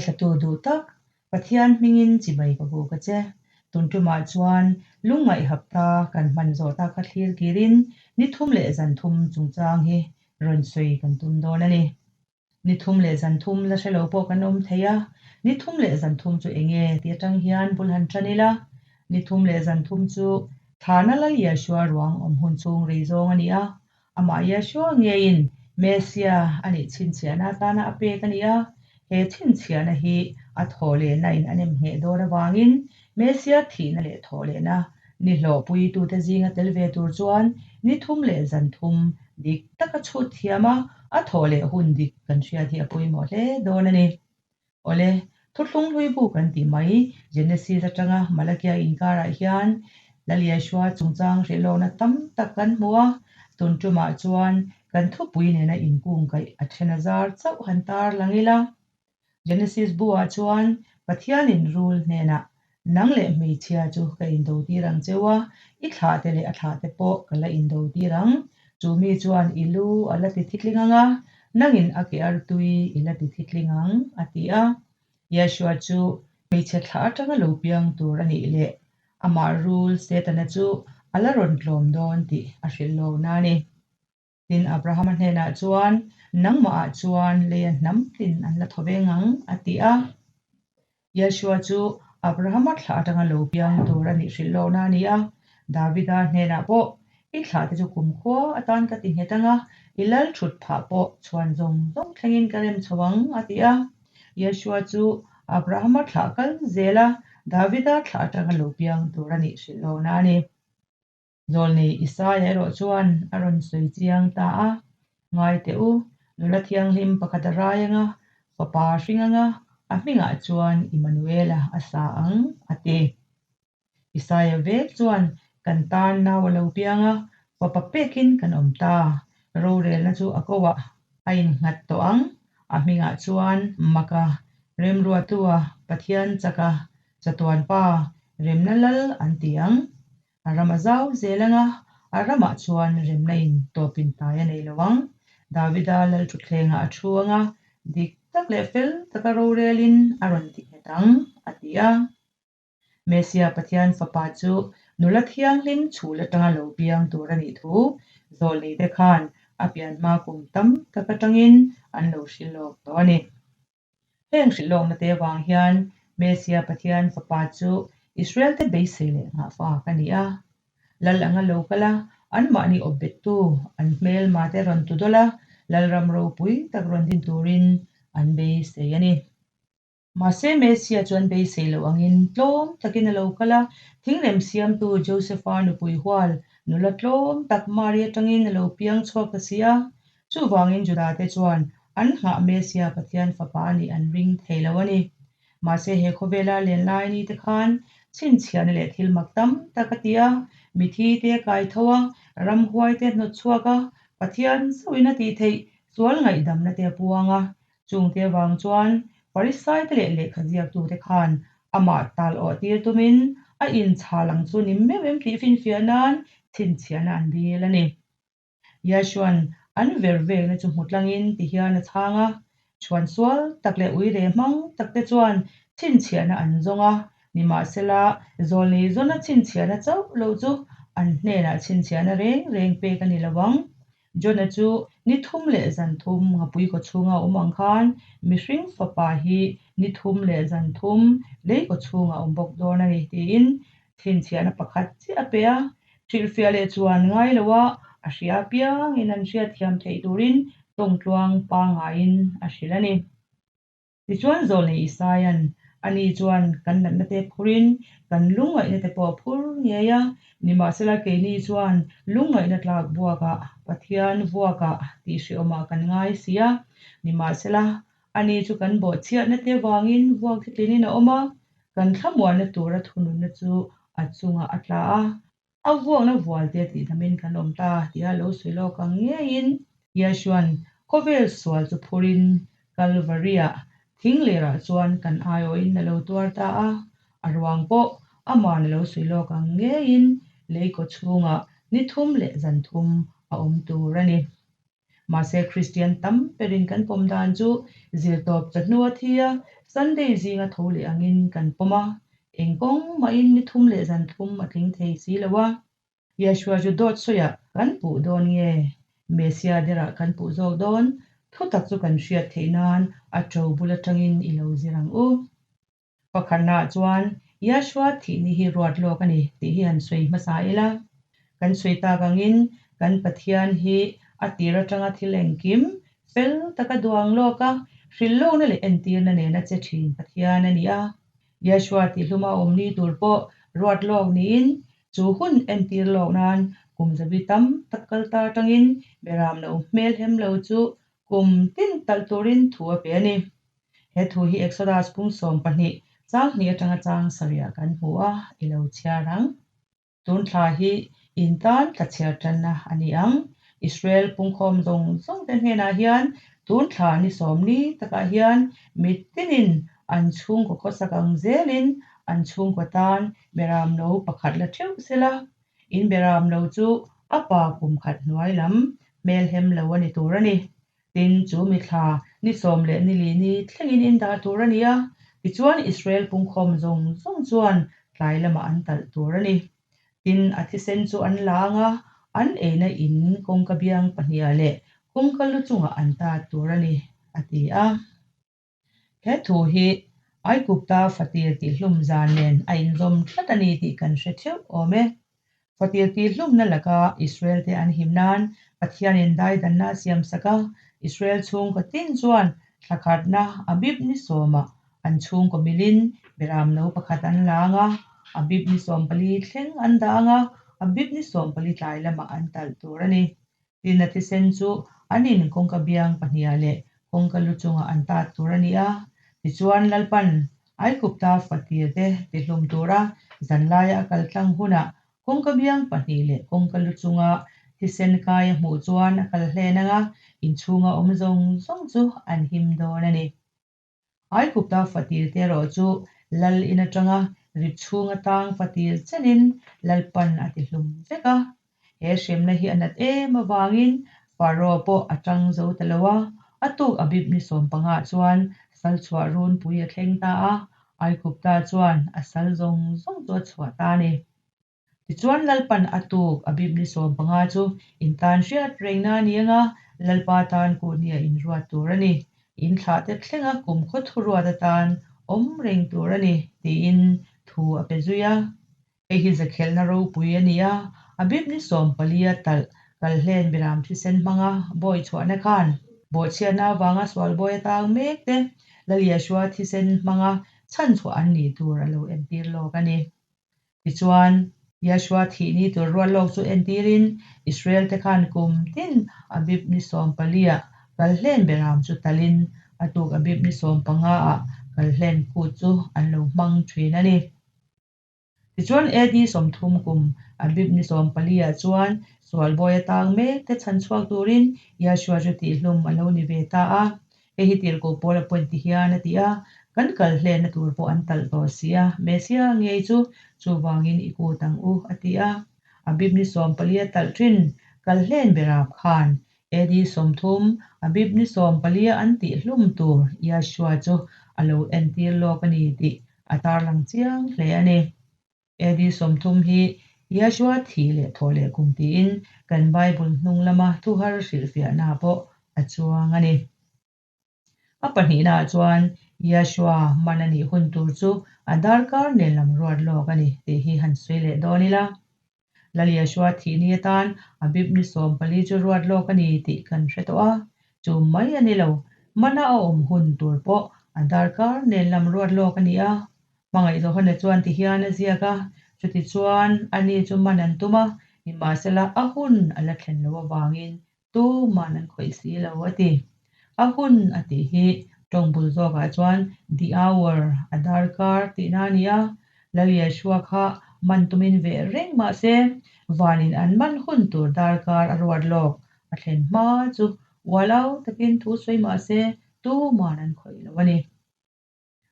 Ngaithlatu duh tak, Pathian hmingin chibai ka buk a che. Tun tumah chuan lungngaih hapta kan hman zawh ta kha thlir kirin ni thum leh zan thum chungchang hi rawn sawi kan tum dawn a ni. Ni thum leh zan thum la hre lo pawh kan awm thei a, ni thum leh zan thum chu eng nge tih atang hian bul han tan ila. Ni thum leh zan thum chu Thana Lal Yeshua ruang awm hun chhung rei zawng a ni a, Amah Yeshua ngeiin Messia a nih chhinchhiahna atana a pek a ni a, he chhinchhiahna hi a thawhlehna in a nem ngheh dawn avangin Messia thihna leh thawhlehna ni hlawhpuitute zinga tel ve tur chuan ni thum leh zan thum dik taka chhut thiam a, a thawhleh hun dik kan hriat hi a pawimawh hle dawn a ni. Awle, thuthlung hlui bu kan tih mai, Genesis atanga Malakia inkarah hian Lal Yeshua chungchang hrilhlawkna tam tak kan hmu a, tun tumah chuan kan thupui nena inkungkaih a then a zar chauh han tar lang ila. Genesis bu-ah chuan Pathianin rul hnenah, Nang leh hmeichhia chu ka indotir ang cheu a, i thlahte leh a thlahte pawh ka la indotir ang. Chu mi chuan i lu a la ti thitling ang a, nangin a ke artui i la ti thitling ang, a ti a. Yeshua chu hmeichhe thlah atanga lo piang tur a nih leh amah rul Setana chu a la rawn tlawm dawn tih a hrilh lo na a ni. Tin, Abrahama hnenah chuan, Nangmahah chuan leia hnam tlin an la thaw veng ang, a ti a. Yeshua chu Abrahama thlah atanga lo piang tur a nih hrilh lohna a ni a. Davida hnenah pawh, I thlahte chu kumkhua atan ka ti nghet ang a, i lal thut phah pawh chhuan zawng zawng thlengin ka rem chho ang, a ti a. Yeshua chu Abrahama thlah kal zel a, Davida thlah atanga lo piang tur a nih hrilh lohna a ni. Zawlnei Isaia erawh chuan a rawn sawi chiang ta a, Ngai teh u, nula thianghlim pakhat a rai anga, fapa a hring anga, a hmingah chuan Immanuela a sa ang, a ti. Isaia vek chuan kan tan nau a lo piang a, fapa pekin kan awm ta. Rorelna chu a koah a innghat tawh ang, a hmingah chuan Maka, Remruatua, Pathian chaka, Chatuan Pa, Remna Lal an ti ang. A ram a zau zel ang a, a ramah chuan remna in tawp in tai a nei lo ang. Davida lal thutthlengah a thu ang a, dik tak leh fel taka rorelin a rawn ti nghet ang, a ti a. Messia Pathian Fapa chu nula thianghlim chhul atanga lo piang tur a nih thu zawlneite khan a pian hma kum tam tak atangin an lo hrilh lawk tawh a ni. Heng hrilh lawkna te avang hian Messia Pathian Fapa chu Israel te beisei leh nghahfak a ni a. Lal anga lo kal a, anmahni awp bettu, an hmelma te rawn tu dawlh a, Lalram ropui tak rawn din turin an beisei a ni. Mahse Messia chu an beisei loh angin tlawm takin a lo kal a, thingrem siamtu Josepha nupui hual nula tlawm tak Mari atangin a lo piang chhuak ta si a. Chuvangin Judate chuan an nghah Messia Pathian Fapa a nih an ring thei lo a ni. Mahse he khawvela len lai ni te khan chhinchhiahna leh thil mak tam tak a ti a, mithi te a kai tho a, ramhuai te a hnawt chhuak a, Pathian chauhin a tih theih sual ngaihdamna te a puang a. Chungte avang chuan Farisai te leh lehkha ziaktute khan amah tal awh tir tumin a inchhal ang chu ni meuh em tih finfiah nan chhinchhiahna an dil a ni. Yeshua'n an ver vekna chu hmu tlangin ti hian a chhang a, chhuan sual tak leh ui reh hmang tak te chuan chhinchhiahna an zawng a, nimahsela zawlnei zawna chhinchhiahna chauh lo chu an hnenah chhinchhiahna reng reng pek a ni lo ang. Jona chu ni thum leh zan thum ngapui kaw chhunga awm ang khan mihring fapa hi ni thum leh zan thum lei kaw chhungah awm bawk dawn a ni tiin chhinchhiahna pakhat chiah a pe a. Hrilhfiah leh chuan ngai lo a, a hria apiangin an hriatthiam theih turin tawngtluang pangaiin a hrilh a ni. Tichuan Zawlnei Isaia'n ani chuan kan natna te phurin kan lungngaihna te pawh a phur ngei a, nimahsela keini chuan lungngaihna tlak buakah Pathian vuakah tih hriawmah kan ngai si a, nimahsela ani chu kan bawhchhiatna te vangin vuak thitlinin a awm a, Kan thlamuanna tura thununna chu a chungah a tla a, a vuakna vualte tihdamin kan awm ta tia lo sawi lawk ang ngeiin Yeshua'n khawvel sual chu phurin Kalvari-ah thing lerah chuan kan aiawhin a lo tuar ta a, a ruang pawh ama'n a lo sawi lawk ang ngeiin lei kaw chhungah ni thum leh zan thum a awm tur a ni. Mahse Kristian tam berin kan pawm dan chu zirtawp chawhnu a thi a, Sunday zinga tho leh angin kan pawm a, eng kawng mahin ni thum leh zan thum a tling thei si lo a. Yeshua chu dawt sawiah kan puh dawn nge? Messiah derah kan puh zawk dawn? Thutak chu kan hriat theih nan a to bul atangin i lo zir ang u. Pakhatnaah chuan Yeshua thih ni hi ruat lawk a ni tih hi han sawi hmasa ila. Kan sawi tak angin kan Pathian hi a tir atanga thil engkim fel taka duang lawk a, hrilh lawkna leh entirna nena che thin Pathian a ni a. Yeshua tihhluma awm ni tur pawh ruat lawk niin chu hun entir lawk nan kum zabi tam tak kal ta atangin Beram lo hmel hem lo chu kum tin talh turin thu a pe a ni. He thu hi Exodus pung 12 chang hnih atanga chang sarihah kan hmu a, i lo chhiar ang. Tun thla hi in tan tla chhiar tanna a ni ang. Israel pungkhawm zawng zawng te hnenah hian tun thla ni sawmli takah hian mitinin an chhungkaw khawsak ang zelin an chhungkaw tan beram no pakhat la theuh sela, in beram no chu a pa kum khat hnuai lam hmelhem lo a ni tur a ni. Tin, chu mithla ni 14 ni thlengin in dah tur a ni a, tichuan Israel pungkhawm zawng zawng chuan tlai lamah an talh tur a ni. Tin, a thisen chu an la ang a, an eina in kawngka biang pahnihah leh kawngka lu chungah an tat tur a ni, a ti a. He thu hi Aigupta fatir tihhlum zan nen a inzawm tlat a ni tih kan hre theuh awm e. Fatir tihhlumna laka Israel te an him nan Pathianin daidanna a siam sak a, Israel chhungkaw tin chuan thla khatna Abib ni sawmah an chhungkaw milin beram no pakhat an la ang a, Abib ni 14 thleng an dah ang a, Abib ni 14 tlai lamah an talh tur a ni. Tin, a thisen chu an in kawngka biang pahnihah leh kawngka lu chungah an tat tur a ni a. Tichuan, Lalpan Aigupta fatir te tihlum tura zanlaia a kal tlang hunah kawngka biang pahnih leh kawngka lu chunga thisen kai a hmuh chuan a kal hlen ang a, inchhunga awm zawng zawng chu an him dawn a ni. Aigupta fatir te erawh chu lal in atanga rit chhung atang fatir chenin Lalpan a ti hlum vek a. He hremna hi a nat em avangin Pharaoh pawh a tang zo ta lo a, a tuk Abib ni 15 chuan sal chhuah runpui a thleng ta a, Aigupta chuan a sal zawng zawng chu a chhuah ta a ni. Tichuan Lalpan a tuk Abib ni 15 chu in tan hriat rengna a ni ang a, Lalpa tan kuhni a inruat tur a ni. In thlahte thlenga kumkhaw thuruat atan awm reng tur a ni, tiin thu a pe zui a. Hei hi zakhelhna ropui a ni a, Abib ni 14 a talh kalhlen Biram thisen hmanga bawi chhuahna khan bawhchhiatna avanga sual bawi atang mek te Lal Yeshua thisen hmanga chhanchhuah an nih tur a lo entir lawk a ni. Tichuan, Yeshua thih ni tur rual lawk chu entirin Israel te khan kum tin Abib ni 14 ah kalhlen beram chu talin a tuk Abib ni 15 ah kalhlen kut chu an lo hmang thin a ni. Tichuan, AD 30 kum Abib ni 14 ah chuan sual bawi atang mek te chhan chhuak turin Yeshua chu tihhlum a lo ni ve ta a. Hei hi tirhkoh pawl a point ti hian a ti a, kan kal hlenna tur pawh an talh tawh si a, Messiah ngei chu chuvangin i kut ang u, a ti a. Abib ni 14 a talh thin, kal hlen berap khan AD 30, Abib ni 14 a an tih hlum tur Yeshua chu a lo entir lawk a ni tih a tarlang chiang hle a ni. AD 30 hi Yeshua thih leh thawh leh kum tiin kan Bible hnung lama thuhar hrilhfiahna pawh a chuang a ni. A pahnihnaah chuan Yeshua man a nih hun tur chu a darkar nen lam ruat lawk a ni tih hi han sawi leh dawn ila. Lal Yeshua thih ni atan Abib ni 14 chu ruat lawk a ni tih kan hre tawh a, chu mai a ni lo, mana a awm hun tur pawh a darkar nen lam ruat lawk a ni a. Hmangaih Johana chuan ti hian a ziak a, chutichuan ani chu man an tum a, nimahsela a hun a la thlen loh avangin tuman an khawih si lo a ti. A hun a tih hi tawng bul zawkah chuan the hour, a darkar tihna a ni a, Lal Yeshua kha man tumin veh reng mah se, vanin an man hun tur darkar a ruat lawk a thlen hma chu ualau takin thu sawi mah se tuman an khawih lo a ni.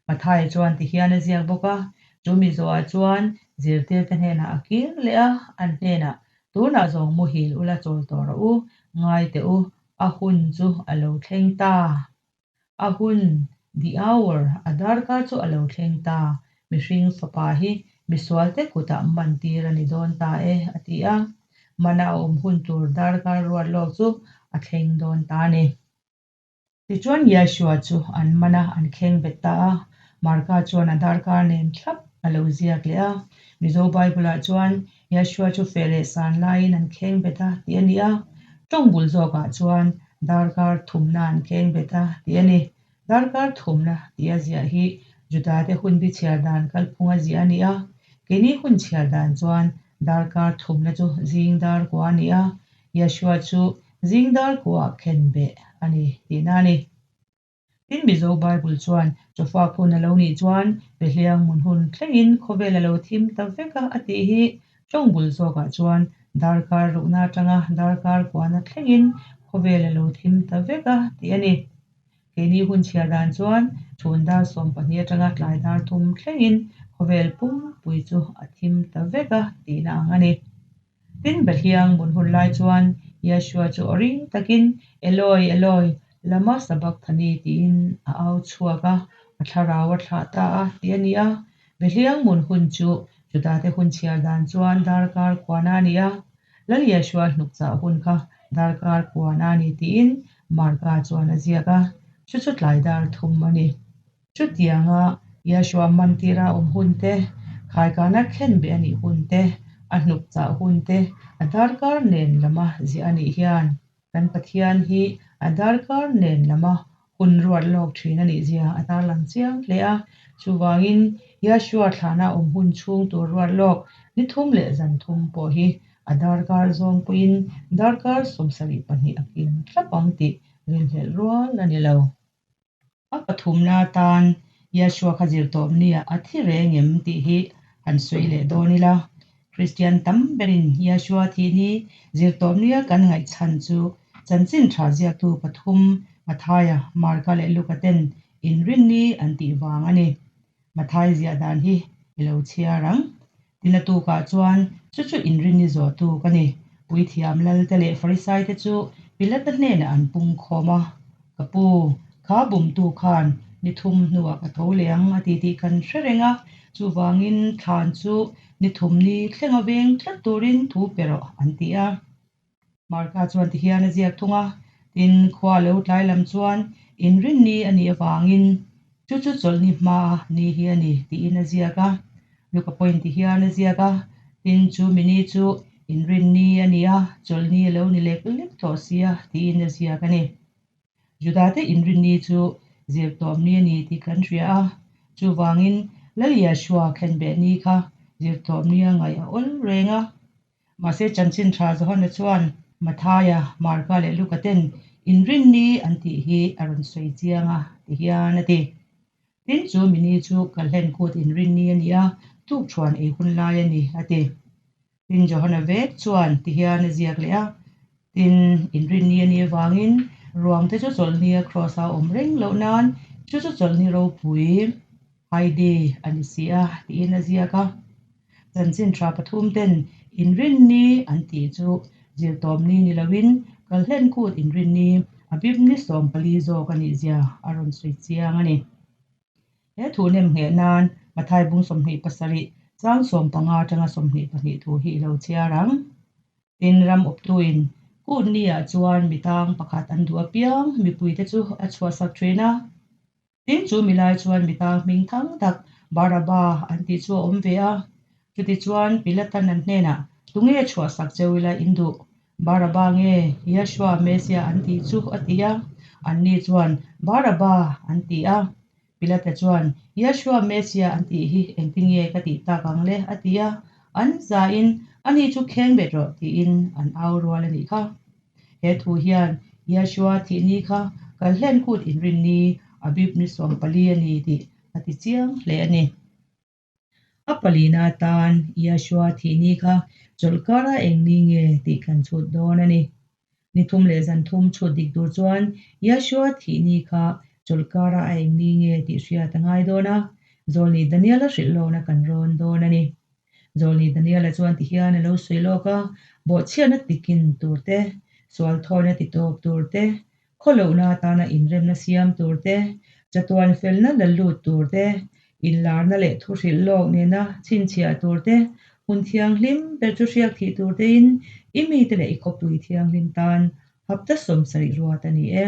Mathai chuan ti hian a ziak bawk a, chu mi zawhah chuan zirtirte hnenah a kir leh a, an hnenah, Tunah zawng muhil ula chawl tawh rawh u, ngai teh u, a hun chu a lo thleng ta. A hun, The hour, a darkar chu a lo thleng ta, mihring fapa hi misualte kutah mantir a ni dawn ta e, a ti a. Mana a awm hun tur darkar ruat lawk chu a thleng dawn ta a ni. Tichuan Yeshua chu an man a, an kheng bet ta a. Marka chuan a darkar nen thlap a lo ziak leh a. Mizo Bible-ah chuan Yeshua chu feh leh san laiin an kheng bet a tih a ni a. Tawng bul zawkah chuan darkar thumna an kheng bet a tih a ni. Darkar thumna tih a ziah hi Judate hun bi chhiar dan kalphung a ziah a ni a. Keini hun chhiar dan chuan darkar thumna chu zing dar kua a ni a. Yeshua chu zing dar kuah khen beh a ni tihna a ni. Tin, Mizo Bible chuan chawfak hun a lo nih chuan Behliang mun hun thlengin khawvel a lo thim ta vek a a tih hi tawng bul zawkah chuan darkar rukna atanga darkar kuahna thlengin khawvel a lo thim ta vek a tih a ni. Keini hun chhiar dan chuan chhun dar 12 atanga tlai dar thum thlengin khawvel pumpui chu a thim ta vek a tihna ang a ni. Tin, Behliang mun hun lai chuan Yeshua chu aw ring takin, Eloi, Eloi, lama sabachthani tiin a au chhuak a, a thlarau a thlah ta a tih a ni a. Behliang mun hun chu Judate hun chhiar dan chuan darkar kuana a ni a, Lal Yeshua hnukchah hun kha darkar kuana a ni tiin Marka chuan a ziak a, chu chu tlai dar thum a ni. Chutianga Yeshua mantira awm hun te, khaikana khenbeh a nih hun te, a hnukchah hun te, a darkar nen lama ziah a nih hian kan Pathian hi a darkar nen lama hun ruat lawk thin a nih zia a tarlang chiang hle a. Chuvangin Yeshua thlana awm hun chhung tur ruat lawk ni thum leh zan thum pawh hi a darkar zawng pawhin darkar 72 a kim thlap ang tih rinhlelh rual a ni lo. A pathumna atan Yeshua kha zir tawp nia a thi reng em tih hi han sawi leh dawn ila. Kristian tam berin Yeshua thih ni zir tawp nia kan ngaihchhan chu chanchin tha ziaktu pathum Mathaia, Marka leh Luka ten inrinni an tih vang a ni. Mathai ziah dan hi i lo chhiar ang. Tina tukah chuan chu chu inrinni zawh tu ka ni. Puithiam Lalte leh Farisai te chu Pilata hnenah an pung khawm a, Ka pu, kha bumtu khan ni thum hnuah ka tho leh ang a ti tih kan hre reng a, chuvangin thlan chu ni thum ni thlenga veng tlat turin thu pe rawh an ti a. Marka chuan tihian a ziak thung a, tin khua lo tlai lam chuan inrinni a nih avangin chu chu chawlhni hma ni hi a ni tiin a ziak a. Luka pawhin tihian a ziak a, tin chu mini chu inrinni a ni a, chawlhni a lo ni lek lek tawh sia tiin a ziak a ni. Judate inrinni chu zirtawpni a ni tih kan hria a, chuvangin Lal Yeshua khenbeh ni kha zirtawpni a ngaih a awl reng a. Mahse chanchin tha Johana chuan Mathaia, Marka leh Luka ten inrinni an tih hi a rawn sawi chiang a ti hian a ti. Tin chu mini chu Kalhlen kut inrinni a ni a, tukṭhuan ei hun lai a ni a ti. Tin Johana vek chuan ti hian a ziak leh a, Tin inrinni a nih avangin ruang te chu chawlhnia kraws a awm reng loh nan chu chu chawlhni ropui Haide a ni si a tiin a ziak a. Chanchin tha pathum ten inrinni an tih chu zirtawmni ni loin Kalhlen kut inrinni a bibni 14 zawk a nih zia a rawn sawi chiang a ni. He thu nem ngheh nan Mathai bung 27 chang 15 atanga 22 thu hi i lo chhiar ang. Tin ram awptuin kut ni-ah chuan mi tang pakhat an duh apiang mipuite chu a chhuahsak thin a. Tin chu milai chuan mi tang hming thang tak Baraba an tih chu a awm ve a. Chutichuan Pilatan an hnenah, Tunge chhuahsak cheu ila in duh? Baraba nge Yeshua Messiah an tih chu a ti a. Anni chuan, Baraba an ti a. Pilata chuan, Yeshua Messiah an tih hi engtinge ka tih tak ang le? a ti a. An zain, Ani chu kheng bet rawh tiin an au rual a nih kha. He thu hian Yeshua thih ni kha Kalhlen kut inrinni Abib ni 14 a ni tih a ti chiang hle a ni. A palina atan Yeshua thih ni kha chawlhkara eng ni nge tih kan chhut dawn a ni. Ni thum leh zan thum chhut dik tur chuan Yeshua thih ni kha chawlhkara a eng ni nge tih hriat a ngai dawn a, Zawlni Daniela hrilh lawkna kan rawn dawn a ni. Zawlni Daniela chuan tihian a lo sawi lawk a, bawhchhiatna tikin tur te, sual thawina ti tawp tur te, khawlohna atana inremna siam tur te, Chatuan felna la lut tur te, inlarna leh thuhrilh lawk nena chhinchhiah tur te, hmun thianghlim ber chu hriak thih tur tein i mite leh i khawpui thianghlim tan hapta 70 ruat a ni e.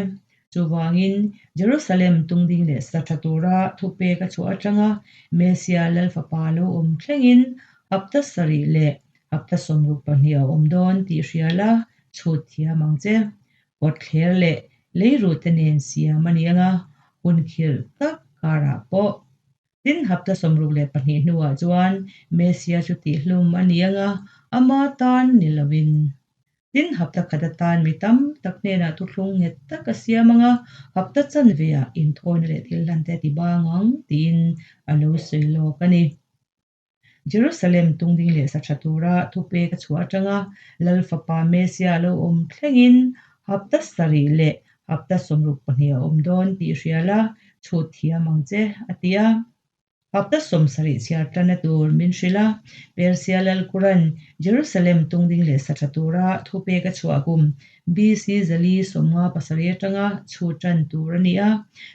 Chuvangin, Jerusalem tungding leh sa tha tura thupek a chhuah atanga Messia Lal Fapa lo awm thlengin hapta 7 leh hapta 62 a awm dawn tih hria la, chhut thiam ang che. Kawtthler leh leirute nen siam a ni anga, hun khirh tak karah pawh. Tin, hapta 62 hnuah chuan Messia chu tihhlum a ni anga, ama tan ni lovin. Tin, hapta khat atan mi tam tak hnenah thuthlung nghet tak a siam anga, hapta chanveah inthawina leh thil hlante a ti bang ang tiin a lo sawi lawk a ni. Jerusalem tungding leh sa tha tura thupek a chhuah atanga Lal Fapa Messia lo awm thlengin hapta 7 leh hapta 62 a awm dawn tih hria la, chhut thiam ang che, a ti a. Hapta 70 chhiar tanna tur min hrilh a, Persia Lal Kuran Jerusalem tungding leh sa tha tura thupek a chhuah kum BC 457 atanga chhut tan tur a ni a.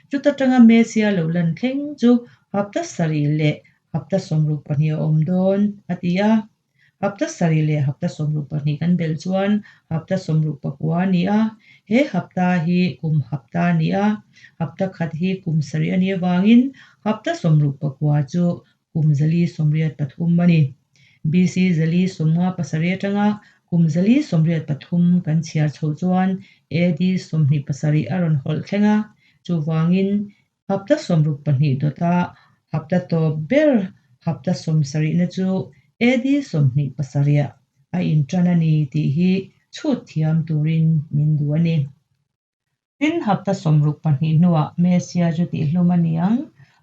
Chuta tanga Messia lo lan thleng chu hapta 7 leh hapta 62 a awm dawn, a ti a. Hapta 7 leh hapta 62 kan belh chuan hapta 69 a ni a. He hapta hi kum hapta a ni a, hapta khat hi kum 7 a nih avangin hapta 69 chu kum 483 a ni. BC 457 atanga kum 483 kan chhiar chhoh chuan AD 27 a rawn hawlh thleng a, chuvangin Hapta 62 dawta hapta tawp ber hapta 70na chu AD 27ah a intan a ni tih hi chhut thiam turin min duh a ni. Tin, hapta 62 hnuah Messia chu tihhlum a ni ang,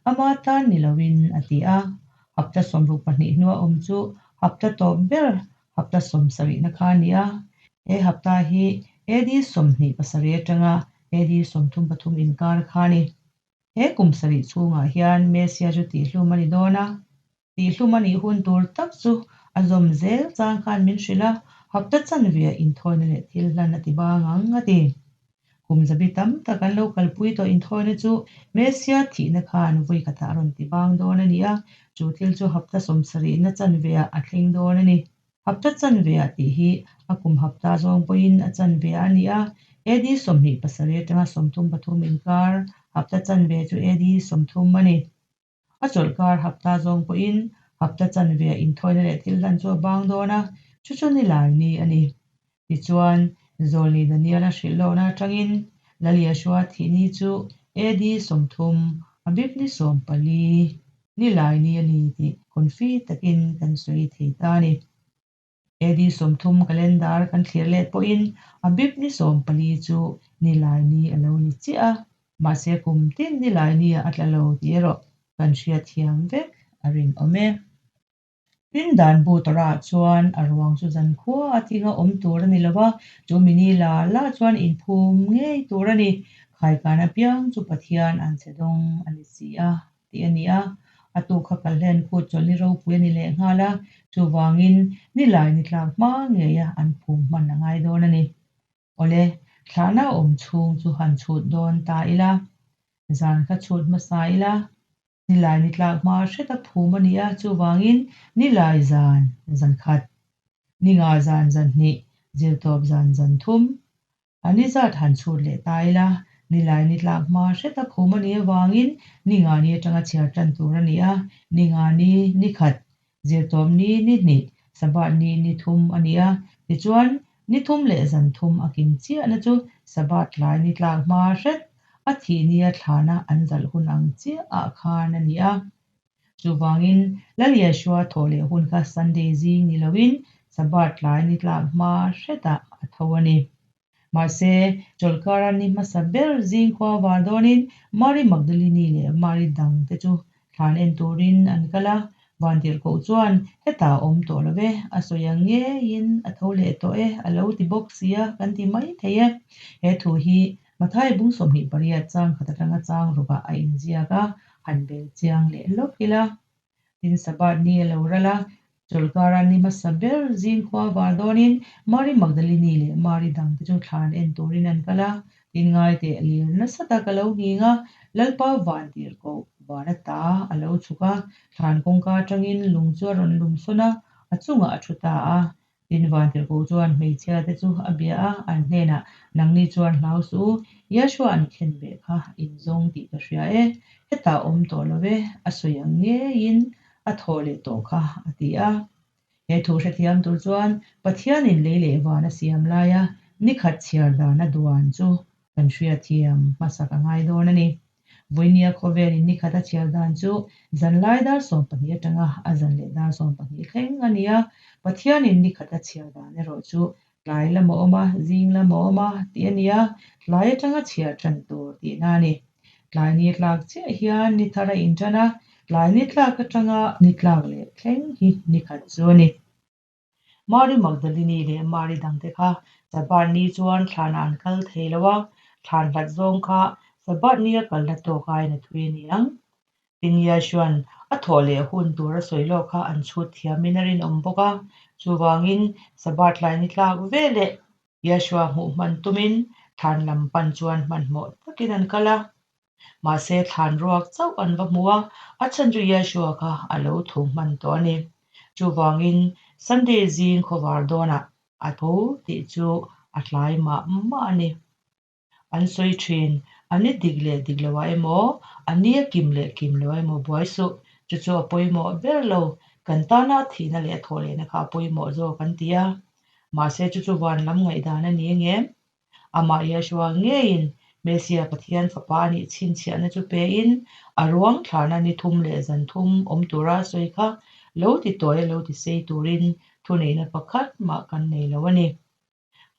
ama tan ni loin a ti a. Hapta 62 hnua awm chu hapta tawp ber hapta 70na kha a ni a. He hapta hi AD 27 atanga AD 33 inkar kha a ni. He kum 7 chhungah hian Messia chu tihhlum a ni dawn a. Tihhlum a nih hun tur tak chu a zawm zel chang khan min hrilh a, hapta chanve inthawina leh thil hlan a ti bang ang, a ti. Kum zabi tam tak an lo kalpui tawh inthawina chu Messia thihna khan vawi khatah a rawn ti bang dawn a ni a, chu thil chu hapta 70na chanveah a thleng dawn a ni. Hapta chanveah tih hi a kum hapta zawng pawhin a chanve a ni a, AD 27 atanga 33 inkar hapta chanve chu AD 30 a ni. A chawlhkar hapta zawng pawhin hapta chanveah inthawina leh thil hlan chu a bang dawn a, chu chu ni lai ni a ni. Tichuan, Zawlni Daniela hrilh lohna atangin Lal Yeshua thih ni chu AD 30, Abib ni 14, ni lai ni a ni tih confi takin kan sawi thei ta a ni. AD 30 calendar kan thlir let pawhin Abib ni 14 chu ni lai ni a lo ni chiah a, mahse kum tin ni lai ni ah a tla lo tih erawh kan hriatthiam vek a rinawm e. Tin, dan bu Torah chuan a ruang chu zankhua a thinga awm tur a ni lo va, chu mi ni la la chuan inphum ngei tur a ni. Khaikan apiang chu Pathian an che dawng a ni si a, tih a ni a. A tuk kha Kalhlen kut chawlhni ropui a ni lehnghal a, chuvangin nilai ni tlak hma ngeia an phum hman a ngai dawn a ni. Awle, thlahna awm chhung chu han chhut dawn ta ila, zan kha chhut hmasa ila, Nilai ni tlak hma hret a phum a ni a, chuvangin nilai zan zan khat, ni nga zan zan hnih, zirtawp zan zan thum, a ni zat han chhut leh ta ila, nilai ni tlak hma hret a phum a nih avangin ni nga ni atanga chhiar tan tur a ni a, ni nga ni ni khat, zirtawp ni ni hnih, Sabbath ni ni thum a ni a, tichuan ni thum leh zan thum a kim chiahna chu Sabbath tlai ni tlak hma hret a thih nia thlana an zalh hun ang chiahah khan a ni a. Chuvangin Lal Yeshua thawh leh hun kha Sunday zing ni loin Sabbath tlai ni tlak hma hretah a tho a ni. Mahse, chawlhkara ni hmasa ber zing khua var dawnin Mari Magdalini leh Mari dang te chu thlan en turin an kal a, Vantirhkoh chuan hetah a awm tawh lo ve, a sawi ang ngeiin a tho leh tawh e, a lo ti bawk sia kan ti mai thei e. He thu hi Mathai bung 28 chang khat atanga chang rukah a inziak a, han bel chiang leh lawk ila. Tin, Sabbath ni a lo ral a, chawlhkara ni hmasa ber zing khua var dawnin Mari Magdalini leh Mari dangte chu thlan en turin an kal a. Tin ngaiteh lir nasa tak a lo nghing a, Lalpa vantirhkoh van ata a lo chhuk a, thlan kawngka atangin lung chu a rawn lum sawn a, a chungah a thu ta a. Tin vantirhkoh chuan hmeichhia te chu a bia a, an hnenah, Nangni chuan hlau suh u, Yahshua an khen beh kha in zawng tih ka hria e, hetah awm tawh lo e, a sawi ang ngeiin a thaw leh tawh kha, a ti a. He thu hrethiam tur chuan Pathianin lei leh van a siam laia nikhat chhiar dan a duan chu kan hriatthiam hmasak a ngai dawn a ni. Vawinia khawvelin nikhat a chhiar dan chu zanlai dar 12 atanga a zan leh dar 12 thleng a ni a, Pathianin nikhat a chhiar dan erawh chu tlai lam a awm a, zing lam a awm a tih a ni a, tlai atanga chhiar tan tur tihna a ni. Tlai ni tlak chiah hian ni thar a intan a, tlai ni tlak atanga ni tlak leh thleng hi ni khat chu a ni. Mari Magdalini leh Mari dangte kha Sabbath ni chuan thlanah an kal thei lo a, thlan hlat zawng kha Sabbath nia kalna tawk aiin a thui a ni ang. Tin Yahshua'n a thawh leh hun tur a sawi lawk kha an chhut thiamin a rinawm bawk a, chuvangin Sabbath tlai ni tlak ve leh Yahshua hmuh hman tumin thlan lam pan chuan hmanhmawh takin an kal a. Mahse thlan ruak chauh an va hmu a, a chhan chu Yahshua kha a lo thu hman tawh a ni. Chuvangin Sunday zing khawvar dawnah a tho tih chu a tlai mah mah a ni. An sawi thin, a ni dik leh dik lo ah emaw, a ni a kim leh kim lo emaw buai suh, chu chu a pawimawh ber lo, kan tana a thihna leh a thawh lehna kha a pawimawh zawk an ti a. Mahse chu chu van lam ngaihdan a ni angem? Amah Yeshua ngeiin Messiah Pathian Fapa a nih chhinchhiahna chu pein a ruang thlahna ni thum leh zan thum awm tura a sawi kha lo ti tawi a lo ti sei turin thuneihna pakhat mah kan nei lo a ni.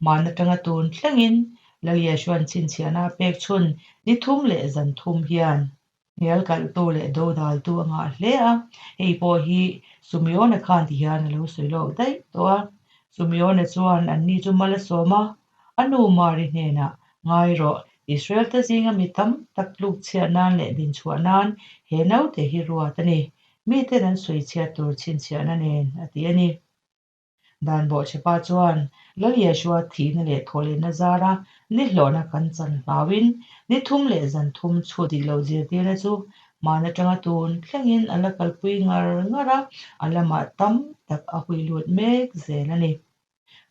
Hman atanga tun thlengin Lal Yeshua'n chhinchhiahna a pek chhun ni thum leh zan thum hian hnial kalhtu leh dodaltu a ngah hle a, hei pawh hi Sumeona khan ti hian a lo sawi lawk daih tawh a. Sumeona chuan anni chu mal a sawm a, a nu Mari hnenah, Ngai rawh, Israel te zinga mi tam tak tluk chhiat nan leh dinchhuah nan he naute hi ruat a ni, miten an sawi chhiat tur chhinchhiahna nen, a ti a ni. Dan bawhchhepa chuan Lal Yeshua thihna leh thawhlehna zara ni hlawhna kan chan hlauin ni thum leh zan thum chhut dik loh zirtirna chu hman atanga tun thlengin a la kalpui ngar ngar a, a lamah tam tak a hui lut mek zel a ni.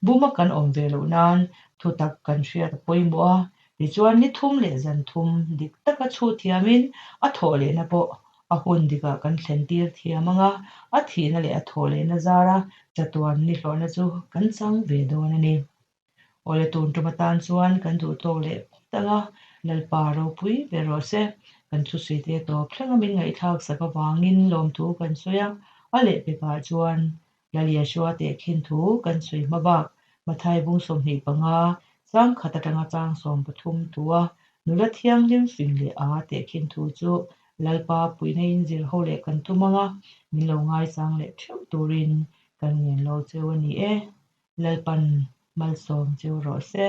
Buma kan awm ve loh nan thutak kan hriat a pawimawh a, tichuan ni thum leh zan thum dik taka chhut thiamin a thawhlehna pawh A hun dikah kan thlen tir thiam ang a, a thihna leh a thawh lehna zara chatuan ni hlawhna chu kan chang ve dawn a ni. Awle tun tum atan chuan kan duh tawk leh phawt ang a, Lalpa ropui ber rawh se. Kan thusuite tawp thlenga min ngaihthlak sak avangin lawmthu kan sawi a, a lehpekah chuan Lal Yeshua tehkhin thu kan sawi hma bak Mathai bung 25, chang khat atanga chang 13 tua nula thianghlim fing leh a tehkhin thu chu Lalpa puihna in zir ho leh kan tum anga min lo ngaichang leh theuh turin kan ngen lo cheu a ni e. Lalpan malsawm cheu rawh se.